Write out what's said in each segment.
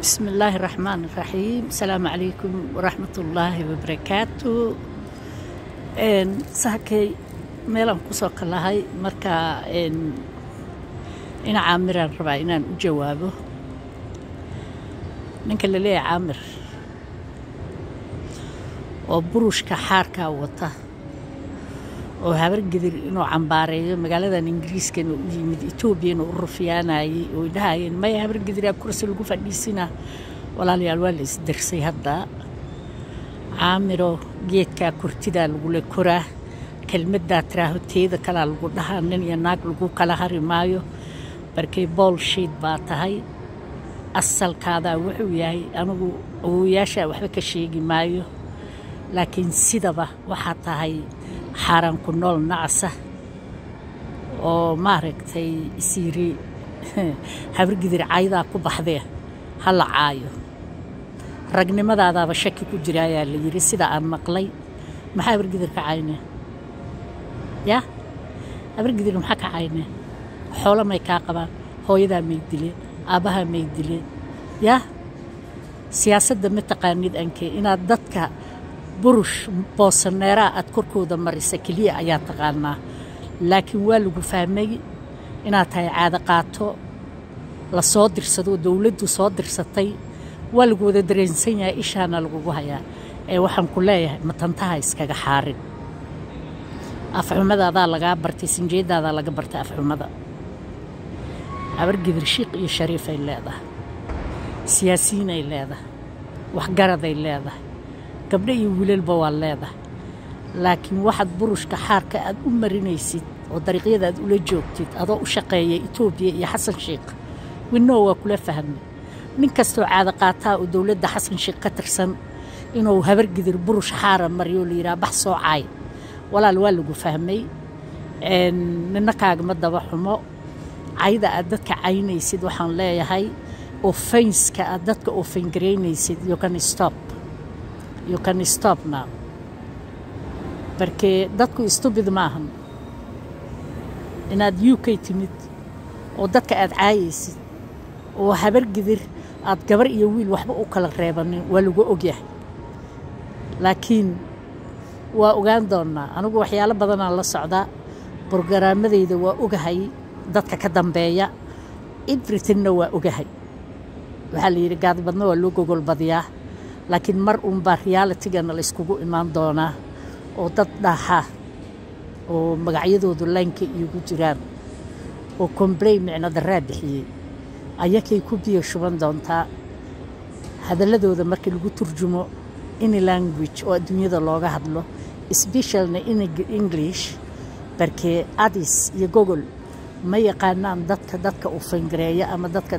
بسم الله الرحمن الرحيم. السلام عليكم ورحمة الله وبركاته. Saakay meelaan kusoo kalahay marka ina Caamiraan rabaa inaan u jawaabo ninka la leeyahay Caamir oo burushka xaarkaa wata oo Habar Gidir inuu cambaareeyo magaaladan Ingiriiskana u yimid, Etoobiyana u rufiyaanayay oo dhahayeen maya, Habar Gidiraa kursi lagu fadhiisinaa. Walaalayaal, waa la isdirsay hadda. Caamiro, geedkaa kurtidaa lagula koraa, kelmaddaa tiraaho teeda kalaa lagu dhahaa, nin iyo naag lagu kala hari maayo. Barkay bullshit baa tahay. Asalkaadaa wuxuu yahay, anigu awowayaashaa waxba ka sheegi maayo, laakiin sidaba waxaa tahay xaaraan ku nool nacasa oo maaragtay isiiri Habargidir caydaa ku baxdee ha la caayo. Ragnimadaadaaba shaki ku jira ayaa la yidhi, sida aan maqlay. Maxaa Habargidir ka caynee? Ya Habargidir maxaa ka caynee? Xoolo may kaa qabaan? Hooyadaa may dileen? Aabbahaa may dileen? Ya siyaasadda ma taqaanid ankee inaad dadka burush boosaneeraa aad korkooda marisa keliya ayaa taqaanaa, laakiin waa lagu fahmay inaad tahay caado qaato la soo dirsado, dowladdu soo dirsatay. Waa lagu wada dareensan yahay, ishaana lagugu hayaa. Ee waxaan ku leeyahay, matantaha iskaga xaarin. Afxumadaadaa lagaa bartay, sinjeedaadaa laga bartay afxumada. Habargidir shiiq iyo shariifay leedahay, siyaasiyiinay leedahay, waxgaraday leedahay, gabdho iyo wiilalba waa leedahay, laakiin waxaad burushka xaarka aad u marinaysid oo dariiqyada aad ula joogtid adoo u shaqeeya Etoobiya iyo Xasan Sheikh, winoo waa kula fahmay. Nin kastoo caado qaataa oo dowladda Xasan Sheikh ka tirsan inuu Habargidir burush xaara mariyo la yidhaha bax soo caay, walaal, waa lagu fahmay. Nina kaagama daba xumo cayda aad dadka caynaysid. Waxaan leeyahay, offense-ka aad dadka offend-garaynaysid, you can stop, you can stop now. Barkee dadku stupid maahan. Inaad UK timid oo dadka aad caayaysid oo Habargidir aad gabar iyo wiil waxba u kala reebanin waa lagu ogyahay, laakiin waa ogaan doonnaa. Anigu waxyaalo badanaan la socdaa, borgaraamadayda waa ogahay, dadka ka dambeeya everythingna waa ogahay. Waxaa la yidhi gaadbadna waa loo gogol badiyaa, laakiin mar uunbaa reality-gana la iskugu imaan doonaa oo dad dhaxa oo magacyadoodu line-ka iigu jiraan oo complain micno daraa bixiyey ayakay ku biyo shuban doontaa hadalladooda markii lagu turjumo any language oo adduunyada looga hadlo, specialna in English. Barkee Addis iyo Google ma yaqaanaan dadka dadka u fangareeya ama dadka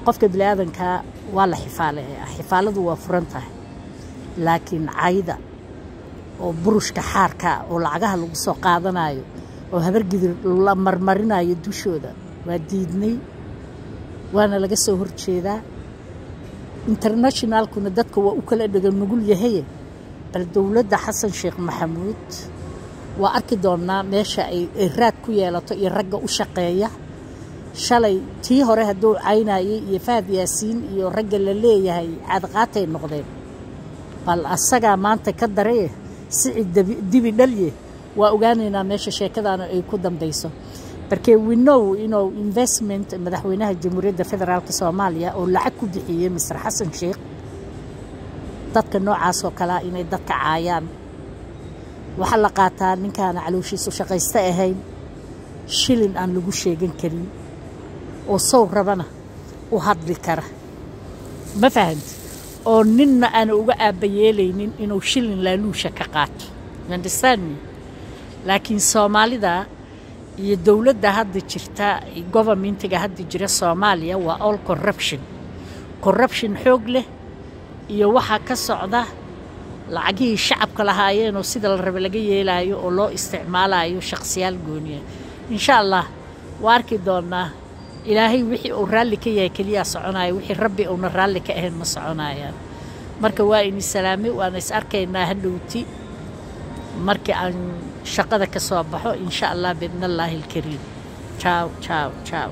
qofka biniaadankaa waa la xifaaleeyaa. Xifaaladu waa furan tahay, laakiin cayda oo burushka xaarka oo lacagaha lagu soo qaadanayo oo Habargidir la marmarinayo dushooda waa diidnay, waana laga soo horjeedaa. Internationalkuna dadka waa u kala dhega nugul yahaye. Bal dowladda Xasan Sheekh Maxamuud waa arki doonnaa meesha ay raad ku yeelato iyo ragga u shaqeeya. Shalay tii hore hadduu caynayay iyo Fahad Yaasiin iyo ragga la leeyahay caadaqaatay noqdeen, bal asagaa maanta ka daree sicid dibi dhalye. Waa ogaanaynaa meesha sheekadaana ay ku dambayso. Barkee we know inuu investment madaxweynaha Jamhuuriyadda Federaalka Soomaaliya oo lacag ku bixiyey Mr Xasan Sheekh dadka noocaas oo kalea inay dadka caayaan. Waxaa la qaataa ninkaana calooshiisu shaqaysto ahayn, shilin aan lagu sheegan karin oo sow rabana u hadli kara, ma fahanti, oo ninna aana uga aabbayeelaynin inuu shilin laaluusha ka qaato. You understand me? Laakiin Soomaalida iyo dowladda hadda jirta, governmentiga hadda jira Soomaaliya, waa all corruption, corruption xoog leh iyo waxaa ka socda lacagihii shacabka lahaayeenoo sida la raba laga yeelaayo oo loo isticmaalayo shakhsiyaal gooniya. Insha Allah waa arki doonaa. Ilaahay wixii uu raalli ka yahay keliyaa soconaya, wixii Rabbi uuna raalli ka ahayn ma soconayaan. Marka waa ini salaamay, waana is arkaynaa hadhowti markii aan shaqada ka soo baxo, insha Allah, biidnallaahi alkariim. Ciao, ciao, ciao.